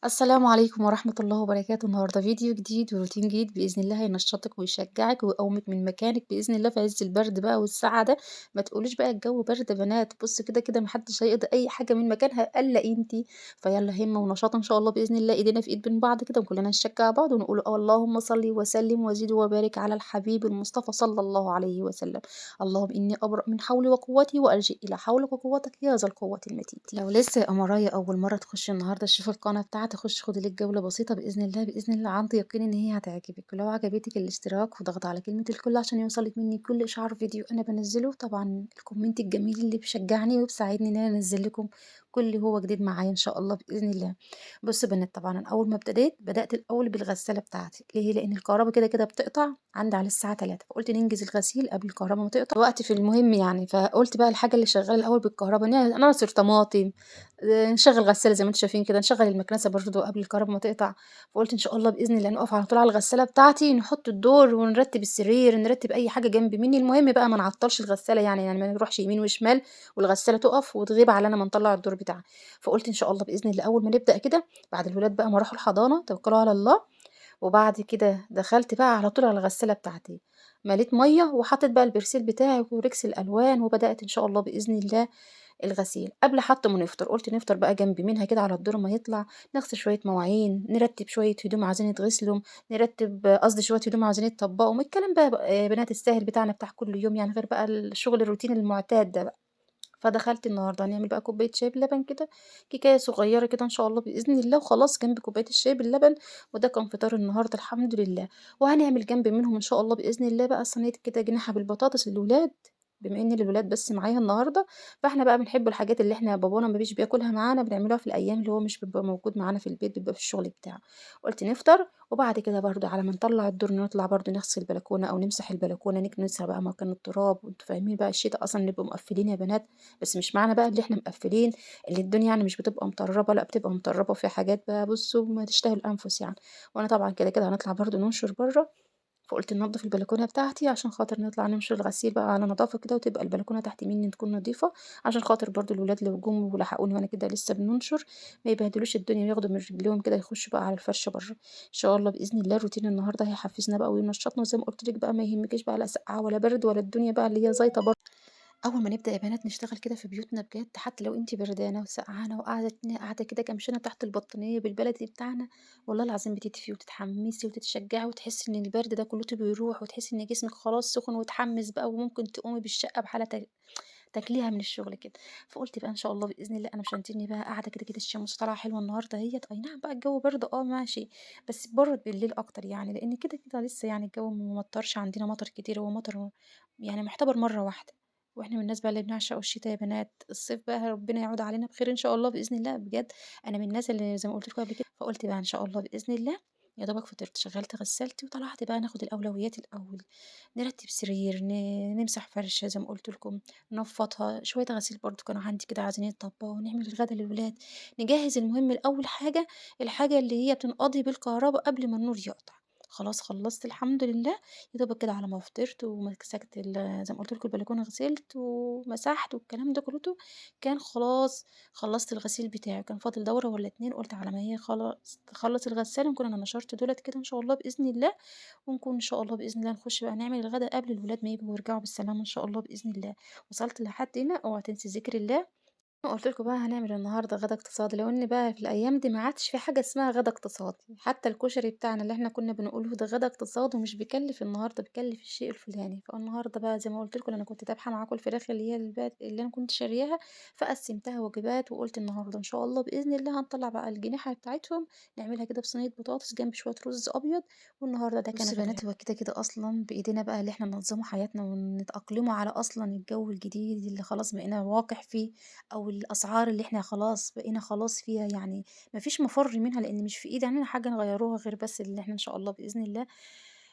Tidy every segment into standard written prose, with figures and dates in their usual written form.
السلام عليكم ورحمة الله وبركاته. النهارده فيديو جديد وروتين جديد بإذن الله هينشطِك ويشجعِك ويقومِك من مكانِك بإذن الله في عز البرد بقى والسقعة ده، ما تقوليش بقى الجو برد بنات، بُصّي كده، كده ما حدش هيقدر أي حاجة من مكانها إلا أنتِ، فيالّا همة ونشاط إن شاء الله بإذن الله، إيدينا في إيد بين بعض كده وكلنا نشجع بعض ونقول اللهم صل وسلم وزد وبارك على الحبيب المصطفى صلى الله عليه وسلم. اللهم إني أبرأ من حولي وقوتي وألجئ إلى حولك وقوتك يا ذا القوة المتين. لو لسه يا قمراية أول مرة تخشي النهارده تشوفي القناة بتاعتي، خشي خدي لِك جولة بسيطة بإذن الله، بإذن الله عندي يقين إن هي هتعجبِك، ولو عجبتِك الاشتراك وضغط على كلمة الكل عشان يوصلِك مني كل إشعار فيديو أنا بنزله، طبعًا ال comment الجميل اللي بيشجعني وبيساعدني إن أنا أنزل لكم كل هو جديد معايا إن شاء الله بإذن الله. بصوا يا بنات، طبعًا أنا أول ما ابتديت بدأت الأول بالغسالة بتاعتي، ليه؟ لأن الكهرباء كده كده بتقطع عندي على الساعة 3، فقلت ننجز الغسيل قبل الكهرباء ما تقطع وقت في المهم يعني. فقلت بقى الحاجة اللي شغالة الأول بالكهرباء، نعصر طماطم، نشغل غسالة زي ما انتم شايفين كده، نشغل المكنسة برضه قبل الكهرباء ما تقطع. فقلت إن شاء الله بإذن الله نقف على طول على الغسالة بتاعتي، نحط الدور ونرتب السرير، نرتب أي حاجة جنب مني، المهم بقى ما نعطلش الغسالة يعني ما نروحش يمين وشمال والغسالة تقف وتغيب علينا ما نطلع الدور بتاعها. فقلت إن شاء الله بإذن الله أول ما نبدأ كده بعد الولاد بقى ما راحوا الحضانة توكلوا على الله، وبعد كده دخلت بقى على طول على الغسالة بتاعتي، مليت مية وحطيت بقى البرسيل بتاعي وركس الألوان، وبدأت إن شاء الله بإذن الله الغسيل قبل حتى ما نفطر. قلت نفطر بقى جنب منها كده على الدور ما يطلع، نغسل شوية مواعين، نرتب شوية هدوم عايزين يتغسلوا، نرتب قصدي شوية هدوم عايزين يتطبقوا، الكلام بقى بنات الساهل بتاعنا بتاع كل يوم يعني، غير بقى الشغل الروتين المعتاد ده بقى. فدخلت النهارده هنعمل بقى كوباية شاي بلبن كده، كيكايه صغيرة كده ان شاء الله باذن الله، وخلاص جنب كوباية الشاي باللبن، وده كان فطار النهارده الحمد لله. وهنعمل جنب منهم ان شاء الله باذن الله بقى صينية كده جناحه بالبطاطس للولاد، بما ان الولاد بس معايا النهارده، فاحنا بقى بنحب الحاجات اللي احنا بابانا ما بيش بياكلها معانا بنعملوها في الايام اللي هو مش بيبقى موجود معانا في البيت، بيبقى في الشغل بتاعه. قلت نفطر وبعد كده برضو على ما نطلع الدور نطلع برضو نغسل البلكونه او نمسح البلكونه، نكنسها بقى مكان التراب، وانتوا فاهمين بقى الشتاء اصلا نبقى مقفلين يا بنات، بس مش معنى بقى اللي احنا مقفلين اللي الدنيا يعني مش بتبقى مطربه، لا بتبقى مطربه وفي حاجات بقى بصوا ما تشتهي الانفس يعني. وانا طبعا كده كده هنطلع برضو ننشر بره، فقلت ننضف البلكونه بتاعتي عشان خاطر نطلع ننشر الغسيل بقى على نظافة كده، وتبقى البلكونه تحت مني تكون نظيفة، عشان خاطر برضو الولاد لو جم ولحقوني وانا كده لسه بننشر ما يبهدلوش الدنيا وياخدوا من رجليهم كده يخشوا بقى على الفرشة بره. ان شاء الله باذن الله روتين النهارده هيحفزنا بقى وينشطنا، وزي ما قلت لك بقى ما يهمكيش بقى لا سقعه ولا برد ولا الدنيا بقى اللي هي زيطه بره. اول ما نبدا يا بنات نشتغل كده في بيوتنا بجد، حتى لو انت بردانه وسقعانه وقاعدة قاعدة كده كمشانه تحت البطانيه بالبلدي بتاعنا، والله العظيم بتدفي وتتحمسي وتتشجعي وتحسي ان البرد ده كله بيروح، وتحسي ان جسمك خلاص سخن وتحمس بقى، وممكن تقومي بالشقه بحاله تاكليها من الشغل كده. فقلت بقى ان شاء الله باذن الله انا مش هنتني بقى قاعدة كده كده، الشمس طالعه حلوة النهارده اهيت، اي نعم بقى الجو برد ماشي، بس برد بالليل اكتر يعني، لان كده كده لسه يعني الجو ما مطرش عندنا مطر كتير، هو مطر يعني معتبر مرة واحدة، واحنا من الناس بقى اللي بنعشق الشتاء يا بنات. الصيف بقى ربنا يعود علينا بخير ان شاء الله باذن الله، بجد انا من الناس اللي زي ما قلت لكم قبل كده. فقلت بقى ان شاء الله باذن الله يا دوبك فطرت شغلت غسالتي وطلعت بقى ناخد الاولويات الاول، نرتب سرير، نمسح فرشه زي ما قلت لكم، ننفضها شوية، غسيل برضو كانوا عندي كده عايزين يتطبقوا، نعمل الغدا للولاد، نجهز المهم الاول حاجة الحاجة اللي هي بتنقضي بالكهرباء قبل ما النور يقطع. خلاص خلصت الحمد لله، يا دوبك كده على ما فطرت ومسكت زي ما قلت لكم البلكونه، غسلت ومسحت والكلام ده كله، كان خلاص خلصت الغسيل بتاعي، كان فاضل دوره ولا اتنين، قلت على ما هي خلاص تخلص الغسالة نكون انا نشرت دولت كده ان شاء الله باذن الله، ونكون ان شاء الله باذن الله نخش بقى نعمل الغدا قبل الولاد ما يجوا ويرجعوا بالسلامة ان شاء الله باذن الله. وصلت لحد هنا اوعي تنسي ذكر الله. قلت لكم بقى هنعمل النهارده غدا اقتصادي، لو ان بقى في الايام دي ما عادش في حاجة اسمها غدا اقتصادي، حتى الكشري بتاعنا اللي احنا كنا بنقوله ده غدا اقتصادي ومش بيكلف، النهارده بيكلف الشيء الفلاني. فالنهارده بقى زي ما قلت لكم انا كنت دابحه معاكم الفراخ اللي هي اللي انا كنت شارياها، فقسمتها وجبات، وقلت النهارده ان شاء الله باذن الله هنطلع بقى الجنيحه بتاعتهم نعملها كده في صينية بطاطس جنب شوية رز ابيض، والنهارده ده كان بصي غدا. بنات، هو كده كده اصلا بايدينا بقى اللي احنا ننظمه حياتنا ونتاقلمه على اصلا الجو الجديد اللي خلاص بقينا واقع فيه، او الاسعار اللي احنا خلاص بقينا خلاص فيها، يعني مفيش مفر منها، لان مش في ايدنا حاجة نغيروها غير بس اللي احنا ان شاء الله باذن الله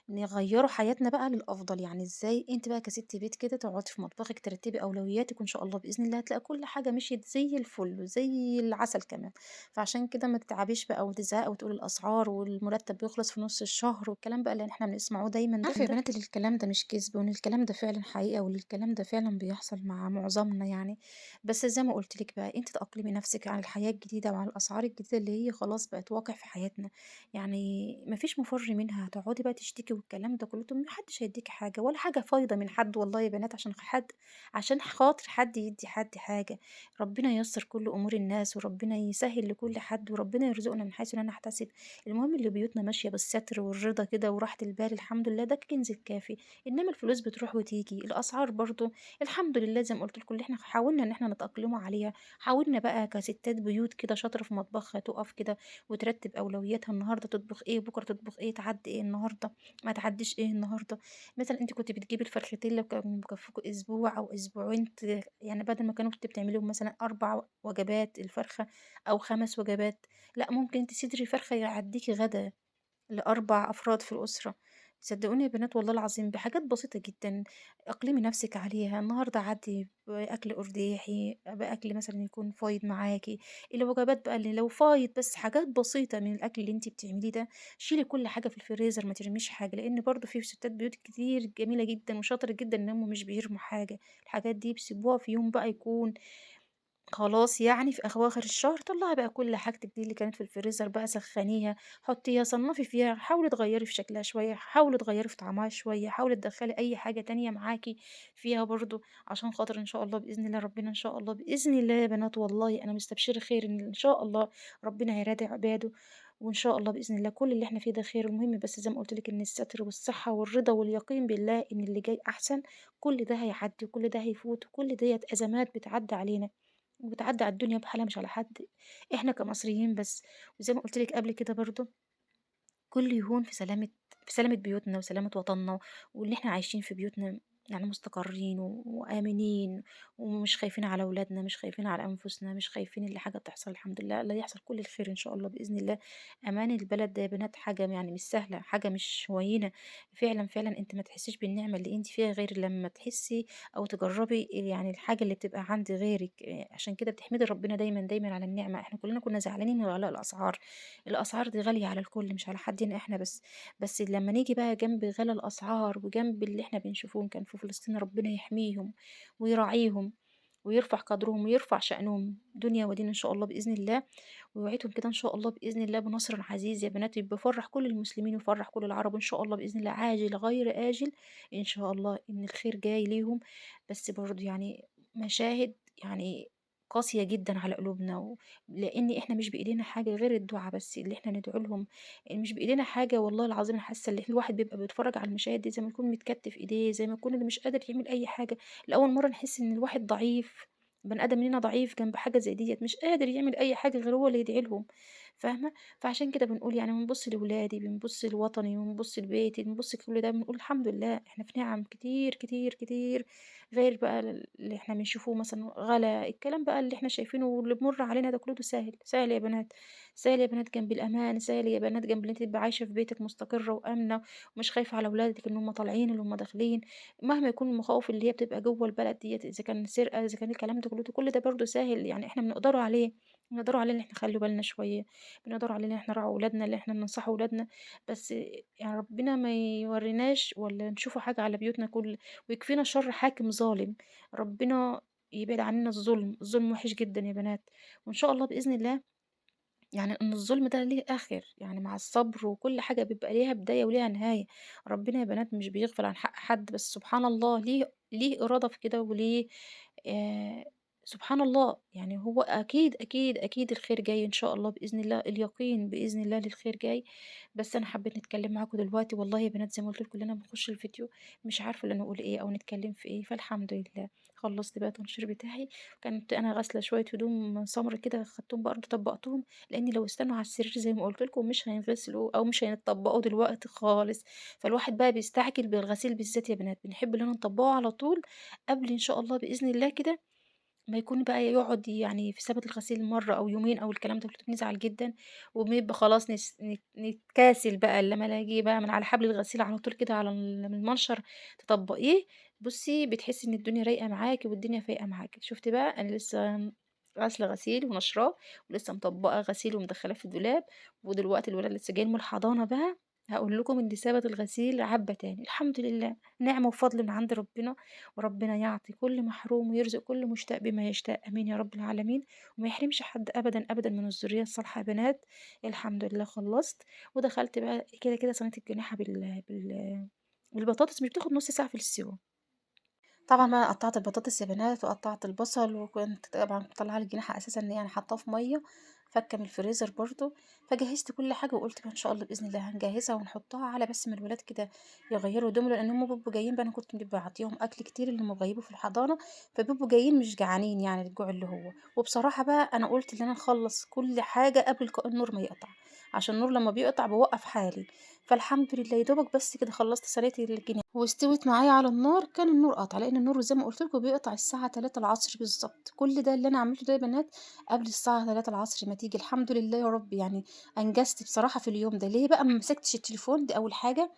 نغيّروا حياتنا بقى للأفضل، يعني إزاي أنتِ بقى كسِت بيت كده تقعدي في مطبخِك ترتّبي أولوياتِك وإن شاء الله بإذن الله هتلاقي كل حاجة مشيت زي الفل وزي العسل كمان، فعشان كده ما تتعبيش بقى وتزهقي وتقولي الأسعار والمرتب بيخلص في نُص الشهر والكلام بقى اللي إحنا بنسمعه دايمًا ده. عارفة يا بنات إن الكلام ده مش كذب وإن الكلام ده فعلًا حقيقة وإن الكلام ده فعلًا بيحصل مع معظمنا يعني، بس زي ما قُلت لِك بقى أنتِ تأقلمي نفسِك على الحياة الجديدة وعلى الأسعار الجديدة اللي هي خلاص بقت واقع في حياتنا، يعني ما فيش مفر منها، هتقعدي بقى تشتكي والكلام ده كله، طب ما حدش هيدّيكِ حاجة ولا حاجة فايضة من حد والله يا بنات عشان خاطر حد يدّي حد حاجة، ربنا ييسّر كل أمور الناس وربنا يسهّل لكل حد وربنا يرزقنا من حيث لا نحتسب، المهم اللي بيوتنا ماشية بالستر والرضا كده وراحة البال الحمد لله ده الكنز الكافي، إنما الفلوس بتروح وتيجي، الأسعار برضه الحمد لله زي ما قُلت لكم اللي إحنا حاولنا إن إحنا نتأقلموا عليها، حاولنا بقى كستات بيوت كده شاطرة في مطبخها تُقف كده وترتب أولوياتها، النهارده تطبخ إيه، بكرة تطبخ إيه، تعدّي إيه النهارده، ما تعدّيش إيه النهارده، مثلًا أنتِ كنتِ بتجيبي الفرختين لو كانوا بيكفوكِ أسبوع أو أسبوعين يعني بدل ما كانوا كنتِ بتعمليهم مثلًا 4 وجبات الفرخة أو 5 وجبات، لأ ممكن أنتِ صدر فرخة يعدّيكِ غدا ل4 أفراد في الأسرة، صدقوني يا بنات والله العظيم بحاجات بسيطة جدًا، أقلمي نفسِك عليها، النهارده عدّي بأكل أرداحي، بأكل مثلًا يكون فايض معاكِ، الوجبات بقى اللي لو فايض بس حاجات بسيطة من الأكل اللي أنتِ بتعمليه ده، شيلي كل حاجة في الفريزر ما ترميش حاجة، لإن برضه في ستات بيوت كتير جميلة جدًا وشاطرة جدًا إن هُم مش بيرموا حاجة، الحاجات دي بيسيبوها في يوم بقى يكون خلاص يعني في أواخر الشهر طلّعي بقى كل حاجتِك دي اللي كانت في الفريزر بقى سخّنيها، حطّيها، صنّفي فيها، حاولي تغيّري في شكلها شوية، حاولي تغيّري في طعمها شوية، حاولي تدخّلي أي حاجة تانية معاكِ فيها برضه، عشان خاطر إن شاء الله بإذن الله ربنا إن شاء الله بإذن الله يا بنات والله أنا مستبشرة خير إن إن شاء الله ربنا هيراضي عباده، وإن شاء الله بإذن الله كل اللي إحنا فيه ده خير، المهم بس زي ما قُلت لِك إن الستر والصحة والرضا واليقين بالله إن اللي جاي أحسن، كل ده هيعدّي وكل ده هيفوت وكل ديّة أزمات بتعدّي علينا. وبتعدّي على الدنيا بحالها مش على حد، إحنا كمصريين بس، وزي ما قُلت لِك قبل كده برضه كل يهون في سلامة بيوتنا وسلامة وطننا، وإن إحنا عايشين في بيوتنا يعني مستقرين وآمنين ومش خايفين على ولادنا، مش خايفين على أنفسنا، مش خايفين إن حاجة تحصل الحمد لله، لا يحصل كل الخير إن شاء الله بإذن الله. أمان البلد ده يا بنات حاجة يعني مش سهلة، حاجة مش هوينة، فعلًا، فعلًا أنتِ ما تحسيش بالنعمة اللي أنتِ فيها غير لما تحسي أو تجربي يعني الحاجة اللي بتبقى عند غيرِك، عشان كده بتحمدي ربنا دايمًا، دايمًا على النعمة. إحنا كلنا كنا زعلانين من غلاء الأسعار، الأسعار دي غالية على الكل مش على حدنا إحنا بس، بس لما نيجي بقى جنب غلا الأسعار وجنب اللي إحنا بنشوفه إن كان في فلسطين ربنا يحميهم ويراعيهم ويرفع قدرهم ويرفع شأنهم دنيا ودين إن شاء الله بإذن الله، ويوعدهم كده إن شاء الله بإذن الله بنصر عزيز يا بنات، يبقى يفرح كل المسلمين ويفرح كل العرب إن شاء الله بإذن الله عاجل غير آجل إن شاء الله إن الخير جاي ليهم، بس برضه يعني مشاهد يعني قاسية جدًا على قلوبنا لإن إحنا مش بإيدينا حاجة غير الدعا بس اللي إحنا ندعو لهم، مش بإيدينا حاجة والله العظيم. أنا حاسة إن الواحد بيبقى بيتفرج على المشاهد دي زي ما يكون متكتف إيديه، زي ما يكون اللي مش قادر يعمل أي حاجة، لأول مرة نحس إن الواحد ضعيف، بني آدم مننا ضعيف جنب حاجة زي ديّة، مش قادر يعمل أي حاجة غير هو اللي يدعي لهم، فاهمة؟ فعشان كده بنقول يعني بنبُص لولادي، بنبُص لوطني، بنبُص لبيتي، بنبُص لكل ده، بنقول الحمد لله إحنا في نِعَم كتير، كتير، كتير، غير بقى اللي إحنا بنشوفه مثلًا غلا، الكلام بقى اللي إحنا شايفينه واللي بيمُر علينا ده كلّه سهل، سهل يا بنات، سهل يا بنات جنب الأمان، سهل يا بنات جنب إن أنتِ تبقي عايشة في بيتِك مستقرة وآمنة ومش خايفة على ولادِك إن هُم طالعين، اللي هُم داخلين، مهما يكون المخاوف اللي هي بتبقى جوّه البلد ديّة، إذا كان سرقة، إذا كان الكلام ده كلّه، كل ده برضه سهل، يعني إحنا بنقدروا عليه، بنقدروا عليه إن إحنا نخلّي بالنا شوية، بنقدروا عليه إن إحنا نراعي ولادنا، اللي إحنا ننصحوا ولادنا، بس يعني ربنا ما يوريناش ولا نشوفوا حاجة على بيوتنا كل ويكفينا شر حاكم ظالم، ربنا يبعد عننا الظلم، الظلم وحش جدًا يا بنات، وإن شاء الله بإذن الله يعني إن الظلم ده ليه آخر، يعني مع الصبر وكل حاجة بيبقى ليها بداية وليها نهاية، ربنا يا بنات مش بيغفل عن حق حد، بس سبحان الله ليه إرادة في كده وليه آآ سبحان الله، يعني هو أكيد، أكيد، أكيد الخير جاي إن شاء الله بإذن الله، اليقين بإذن الله للخير جاي، بس أنا حبيت نتكلم معاكم دلوقتي والله يا بنات زي ما قُلت لكم إن أنا باخش الفيديو مش عارفة اللي أنا أقول إيه أو نتكلم في إيه، فالحمد لله خلّصت بقى التنشير بتاعي، كانت أنا غاسلة شوية هدوم سمر كده خدتهم برضه طبّقتهم، لإن لو استنوا على السرير زي ما قُلت لكم مش هينغسلوا أو مش هيتطبّقوا دلوقتي خالص، فالواحد بقى بيستعجل بالغسيل بالذات يا بنات، بنحب إننا نطبّقه على طول قبل إن شاء الله بإذن الله كده ما يكون بقى يقعد يعني في سبت الغسيل مرة أو يومين أو الكلام ده كله، بنزعل جدًا وبنبقى خلاص نتكاسل بقى، لمّا ألاقيه بقى من على حبل الغسيل على طول كده على من المنشر تطبّقيه، بُصّي بتحسّي إن الدنيا رايقة معاكِ والدنيا فايقة معاكِ. شُفتِ بقى أنا لسه غاسلة غسيل ونشراه، ولسه مطبّقة غسيل ومدخّلاه في الدولاب، ودلوقتي الولاد لسه جايين من الحضانة بقى، هاقول لكم إن سبت الغسيل عبّى تاني، الحمد لله، نعمة وفضل من عند ربنا، وربنا يعطي كل محروم ويرزق كل مشتاق بما يشتاق، آمين يا رب العالمين، وما يحرمش حد أبدًا أبدًا من الذرية الصالحة يا بنات. الحمد لله خلّصت، ودخلت بقى كده كده صينية الجناحة بالبطاطس مش بتاخد نُص ساعة في السِوَى. طبعًا بقى قطّعت البطاطس يا بنات، وقطّعت البصل، وكنت طبعًا مطلّعة الجناحة أساسًا يعني حاطاه في مَيّة فكة من الفريزر برضه، فجهّزت كل حاجة وقُلت بقى إن شاء الله بإذن الله هنجهّزها ونحطها على بس ما الولاد كده يغيّروا هدومهم، لإن هُم بيبقوا جايين بقى، أنا كنت بابقى عاطياهم أكل كتير اللي هُم بيغيبوا في الحضانة، فبيبقوا جايين مش جعانين يعني الجوع اللي هو، وبصراحة بقى أنا قُلت إن أنا أخلّص كل حاجة قبل النور ما يقطع، عشان النور لمّا بيقطع بيوقّف حالي، فالحمد لله يا دوبك بس كده خلّصت صينية الجناحة واستوت معايا على النار، كان النور قطع، لإن النور زي ما قُلت لكم بيقطع الساعة 15:00 العصر بالضبط. كل ده اللي أنا عملته ده يا بنات قبل الساعة 15:00 العصر ما تيجي، الحمد لله يا رب، يعني أنجزت بصراحة في اليوم ده. ليه بقى ما مسكتش التليفون؟ دي أول حاجة،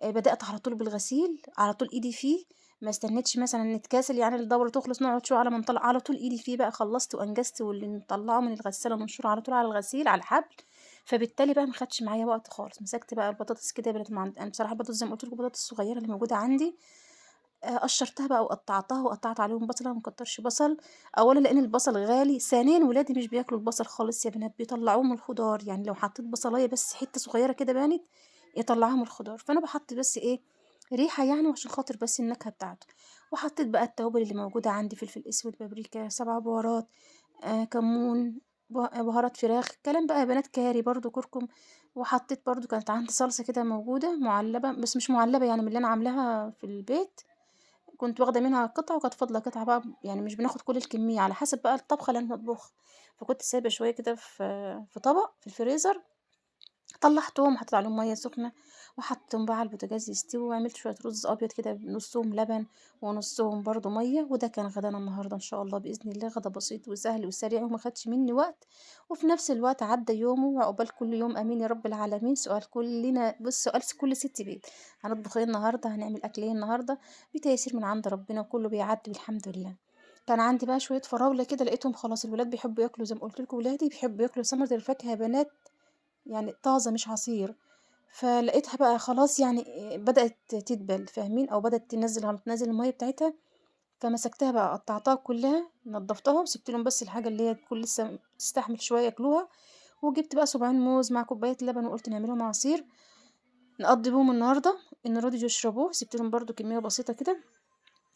بدأت على طول بالغسيل، على طول إيدي فيه، ما استنيتش مثلًا نتكاسل يعني الدورة تخلص نقعد شوية على ما نطلّع، على طول إيدي فيه بقى، خلّصت وأنجزت، واللي نطلّعه من الغسالة ننشره على طول على الغسيل على الحبل، فبالتالي بقى ما خدش معايا وقت خالص. مسكت بقى البطاطس كده يا بنات، ما عند أنا بصراحة البطاطس زي ما قُلت لكم البطاطس الصغيرة اللي موجودة عندي، قشرتها بقى وقطّعتها وقطّعت عليهم بصلة، ما نكترش بصل، أولًا لإن البصل غالي، ثانيًا ولادي مش بياكلوا البصل خالص يا بنات، بيطلّعوه من الخضار، يعني لو حطيت بصلاية بس حتّة صغيرة كده بانت، يطلّعوها من الخضار، فأنا باحط بس إيه، ريحة يعني وعشان خاطر بس النكهة بتاعته، وحطيت بقى التوابل اللي موجودة عندي، فلفل أسود، بابريكا، 7 بهارات، كمون، بهارات فراخ، كلام بقى يا بنات، كاري برضه، كركم، وحطيت برضه كانت عندي صلصة كده موجودة مُعلبة، بس مش مُعلبة يعني من اللي أنا عاملاها في البيت، كنت واخدة منها قطعة وكانت فاضلة قطعة بقى، يعني مش بناخد كل الكمية على حسب بقى الطبخة اللي أنا هاطبخها، فكنت سايبة شوية كده في طبق في الفريزر، طلّعتهم وحطيت عليهم مَيّة سخنة، وحطيتهم بقى على البوتاجاز يستووا، وعملت شوية رز أبيض كده نصهم لبن ونصهم برضه مَيّة، وده كان غدانا النهارده إن شاء الله بإذن الله، غدا بسيط وسهل وسريع وما خدش مني وقت، وفي نفس الوقت عدّى يومه وعقبال كل يوم آمين يا رب العالمين. سؤال كلنا بُص سؤال كل ست بيت، هنطبخ إيه النهارده، هنعمل أكل إيه النهارده، بتيسير من عند ربنا وكله بيعدّي والحمد لله. كان عندي بقى شوية فراولة كده لقيتهم خلاص الولاد بيحبوا ياكلوا زي ما قُلت لكم ولادي بيحبوا ياكلوا ثمرة الفاكهة يا بنات، يعني طازة مش عصير، فلقيتها بقى خلاص يعني بدأت تدبل فاهمين، أو بدأت تنزّل المَيّة بتاعتها، فمسكتها بقى قطعتها كلها، نضّفتها وسِبت لهم بس الحاجة اللي هي تكون لسه تستحمل شوية ياكلوها، وجبت بقى صباعين موز مع كوباية لبن وقُلت نعملهم عصير نقضّي بيهم النهارده، إن رضيوا يشربوه، سِبت لهم برضه كمية بسيطة كده،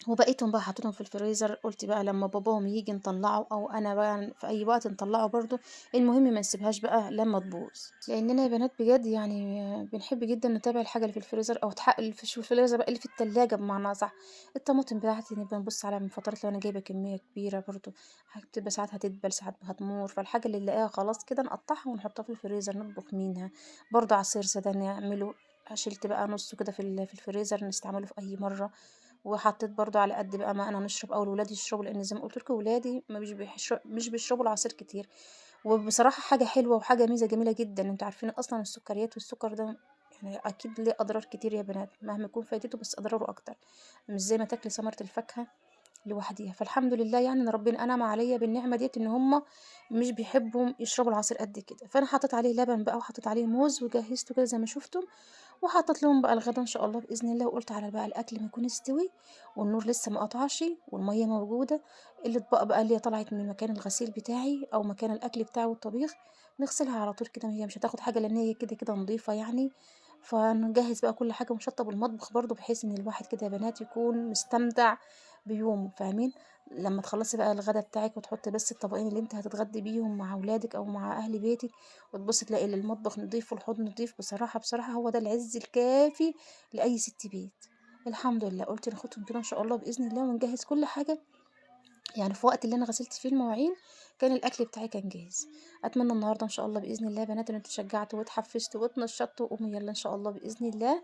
وبقيتهم بقى حطيتهم في الفريزر، قُلت بقى لمّا باباهم ييجي نطلّعه أو أنا بقى في أي وقت نطلّعه برضه، المهم ما نسيبهاش بقى لمّا تبوظ، لإننا يا بنات بجد يعني بنحب جدًا نتابع الحاجة اللي في الفريزر أو اللي في الفريزر بقى اللي في التلاجة بمعنى أصح، الطماطم بتاعتي نبقى نبُص عليها من فترات لو أنا جايبة كمية كبيرة برضه، بتبقى ساعات هتدبل ساعات هتمور، فالحاجة اللي نلاقيها خلاص كده نقطّعها ونحطها في الفريزر نطبخ منها، برضه عصير ساده نعمله، شِلت بقى نُصّه كده في الفريزر نستعمله في أي مرة، وحطيت برضه على قد بقى ما أنا نشرب أو الولاد يشربوا، لإن زي ما قُلت لكم ولادي ما مش مش بيشربوا العصير كتير، وبصراحة حاجة حلوة وحاجة ميزة جميلة جدًا، أنتم عارفين أصلًا السكريات والسكر ده يعني أكيد ليه أضرار كتير يا بنات، مهما يكون فايدته بس أضراره أكتر، مش زي ما تاكلي ثمرة الفاكهة لوحديها، فالحمد لله يعني إن ربنا أنعم عليَّ بالنعمة ديّة إن هُم مش بيحبوا يشربوا العصير قد كده، فأنا حطيت عليه لبن بقى وحطيت عليه موز وجهزته كده زي ما شُفتم، وحطيت لهم بقى الغدا إن شاء الله بإذن الله، وقُلت على بقى الأكل ما يكون استوي والنور لسه ما قطعش والمَيّة موجودة، الأطباق بقى اللي هي طلعت من مكان الغسيل بتاعي أو مكان الأكل بتاعي والطبيخ نغسلها على طول كده، هي مش هتاخد حاجة لأن هي كده كده نضيفة يعني، فنجهز بقى كل حاجة ونشطب المطبخ برضه، بحيث إن الواحد كده يا بنات يكون مستمتع بيومه فاهمين؟ لما تخلصي بقى الغدا بتاعِك وتحطي بس الطبقين اللي أنتِ هتتغدي بيهم مع ولادِك أو مع أهل بيتِك، وتبصي تلاقي المطبخ نضيف والحوض نضيف، بصراحة بصراحة هو ده العز الكافي لأي ست بيت. الحمد لله قُلت ناخدهم كده إن شاء الله بإذن الله ونجهز كل حاجة، يعني في وقت اللي أنا غسلت فيه المواعين كان الأكل بتاعي كان جاهز. أتمنى النهارده إن شاء الله بإذن الله يا بنات إن أنتم اتشجعتوا واتحفزتوا واتنشطتوا، وقوموا يلا إن شاء الله بإذن الله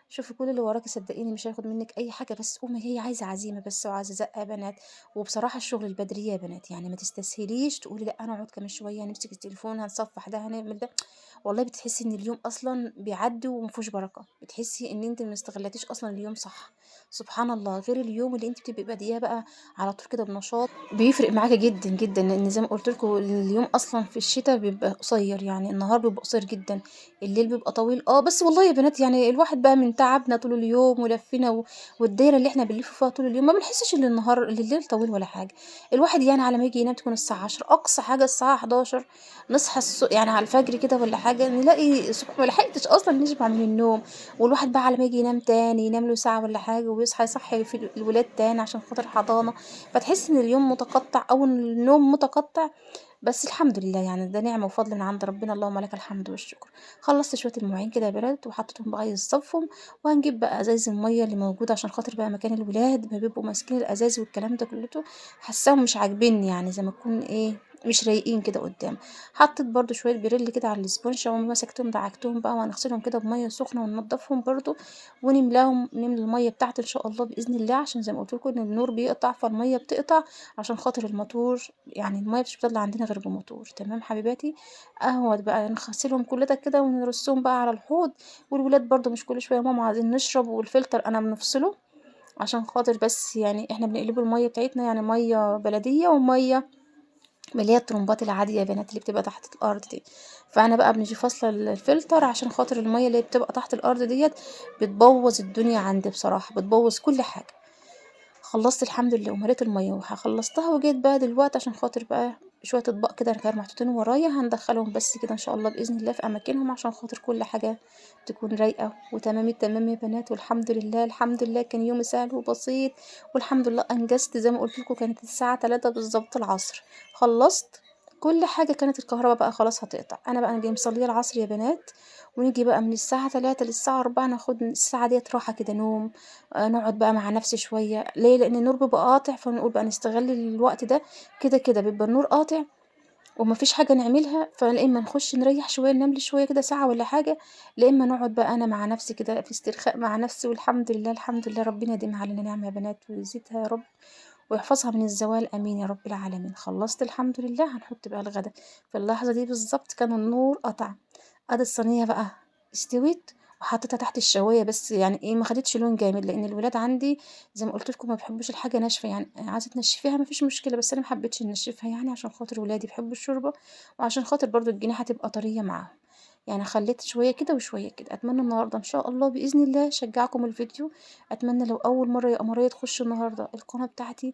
شوفي كل اللي وراكِ صدقيني مش هياخد منِّك أي حاجة، بس قومي، هي عايزة عزيمة بس وعايزة زقة يا بنات. وبصراحة الشغل البدري يا بنات، يعني ما تستسهليش تقولي لأ أنا هاقعد كمان شوية، هنمسك التليفون، هنصفح ده، هنعمل ده، والله بتحسي إن اليوم أصلًا بيعدي وما فيهوش بركة، بتحسي إن أنتِ ما استغلتيش أصلًا اليوم صح، سبحان الله. غير اليوم اللي أنتِ بتبقي بادياه بقى على طول كده بنشاط، بيفرق معاكِ جدًا جدًا، لإن زي ما قُلت لكم اليوم أصلًا في الشتا بيبقى قصير، يعني النهار بيبقى قصير جدًا، الليل بيبقى طويل. بس والله يا بنات يعني الواحد بقى من تعبنا طول اليوم ولفينا والدايرة اللي إحنا بنلف فيها طول اليوم ما بنحسش إن النهار الليل طويل ولا حاجة. الواحد يعني على ما ييجي ينام تكون الساعة 10، أقصى حاجة الساعة 11، نصحى يعني على الفجر كده ولا حاجة، نلاقي الصبح ما لحقتش أصلًا نشبع من النوم. والواحد بقى على ما ييجي ينام تاني ينام له ساعة ولا حاجة، ويصحى يصحي في الولاد تاني عشان خاطر حضانة، فتحس إن اليوم متقطع أو النوم متقطع. بس الحمد لله يعني ده نعمة وفضل من عند ربنا، اللهم لك الحمد والشكر. خلصت شوية المواعين كده يا بنات وحطيتهم بقى يتصفوا، وهنجيب بقى ازايز المية اللي موجودة عشان خاطر بقى مكان الولاد ما بيبقوا ماسكين الازاز والكلام ده كلته، حاساهم مش عاجبيني، يعني زي ما تكون ايه مش رايقين كده قدام. حطيت برده شوية بريل كده على الاسبونشه ومسكتهم دعكتهم بقى، وهنغسلهم كده بميه سخنة وننضفهم برده ونملاهم، نملى المية بتاعتي ان شاء الله باذن الله، عشان زي ما قلت لكم ان النور بيقطع فالميه بتقطع عشان خاطر الموتور، يعني المية مش بتطلع عندنا غير بموتور. تمام حبيباتي، اهوت بقى نغسلهم كل ده كده ونرصهم بقى على الحوض. والولاد برده مش كل شوية ماما عايزين نشرب، والفلتر انا بنفصله عشان خاطر بس يعني احنا بنقلبه المية بتاعتنا، يعني مية بلديه ومية اللي هي الطرمبات العادية يا بنات اللي بتبقى تحت الأرض دي. فأنا بقى بنيجي فاصلة الفلتر عشان خاطر المية اللي بتبقى تحت الأرض ديت بتبوظ الدنيا عندي بصراحة، بتبوظ كل حاجة. خلصت الحمد لله ومليت المية وخلصتها، وجيت بقى دلوقتي عشان خاطر بقى شوية اطباق كده كانوا محطوطين ورايا، هندخلهم بس كده ان شاء الله باذن الله في اماكنهم عشان خاطر كل حاجة تكون رايقة وتمام التمام يا بنات. والحمد لله الحمد لله كان يوم سهل وبسيط، والحمد لله انجزت زي ما قلت لكم. كانت الساعة 3 بالظبط العصر خلصت كل حاجة، كانت الكهرباء بقى خلاص هتقطع. انا بقى نجي مصليه العصر يا بنات، ونيجي بقى من الساعة 3 للساعة 4 ناخد الساعة ديت راحة كده نوم، نقعد بقى مع نفسي شوية. ليه؟ لان النور بيبقى قاطع، فنقول بقى نستغل الوقت ده، كده كده بيبقى النور قاطع ومفيش حاجة نعملها، فلا اما نخش نريح شوية ننام لي شوية كده ساعة ولا حاجة، لا اما نقعد بقى انا مع نفسي كده في استرخاء مع نفسي. والحمد لله الحمد لله ربنا يديمها علينا نعمه يا بنات ويزيدها يا رب ويحفظها من الزوال، امين يا رب العالمين. خلصت الحمد لله، هنحط بقى الغدا. في اللحظة دي بالظبط كان النور قطع، ادي الصينية بقى استوت وحطيتها تحت الشوايه، بس يعني ايه ما خدتش لون جامد، لان الولاد عندي زي ما قلت لكم ما بيحبوش الحاجة ناشفة، يعني عايزه تنشفيها ما فيش مشكلة، بس انا ما حبيتش ننشفها يعني عشان خاطر ولادي بيحبوا الشوربة، وعشان خاطر برضو الجناحه تبقى طرية معاهم، يعني خليت شوية كده وشوية كده. اتمنى النهارده ان شاء الله باذن الله شجعكم الفيديو. اتمنى لو اول مرة يا قمريه تخشوا النهارده القناة بتاعتي،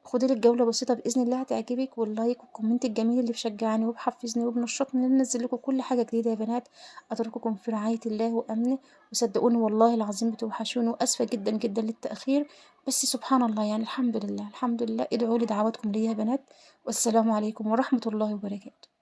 خدي لك جولة بسيطة باذن الله هتعجبك، وال like وال comment الجميل اللي بيشجعني وبيحفزني وبنشطني ان انزل لكم كل حاجة جديدة يا بنات. اترككم في رعاية الله وامنه، وصدقوني والله العظيم بتوحشوني، واسفه جدا جدا للتاخير، بس سبحان الله يعني الحمد لله الحمد لله. ادعوا لي دعواتكم ليا يا بنات، والسلام عليكم ورحمة الله وبركاته.